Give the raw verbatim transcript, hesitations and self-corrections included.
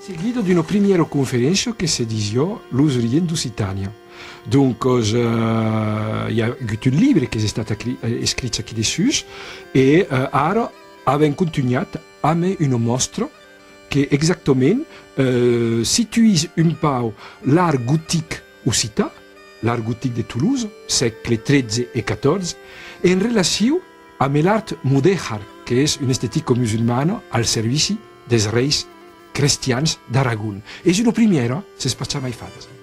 Seguida d'una primièra conferéncia que se disiá Los orígens d'Occitània. Doncas, eh, i a agut un libre qu'es estat acri-, eh, escrich aquí dessús, e, eh, ara avèm contunhat amb una mòstra que exactament, eh, situís un pauc l'art gotic occitan, l'art gotic de Tolosa, sègle tretze e catorze, en relacion amb l'art modèhar, qu'es una estetica musulmana al servici dels reis crestians d'Aragon. Es una primièra, s'es pas jamai fada.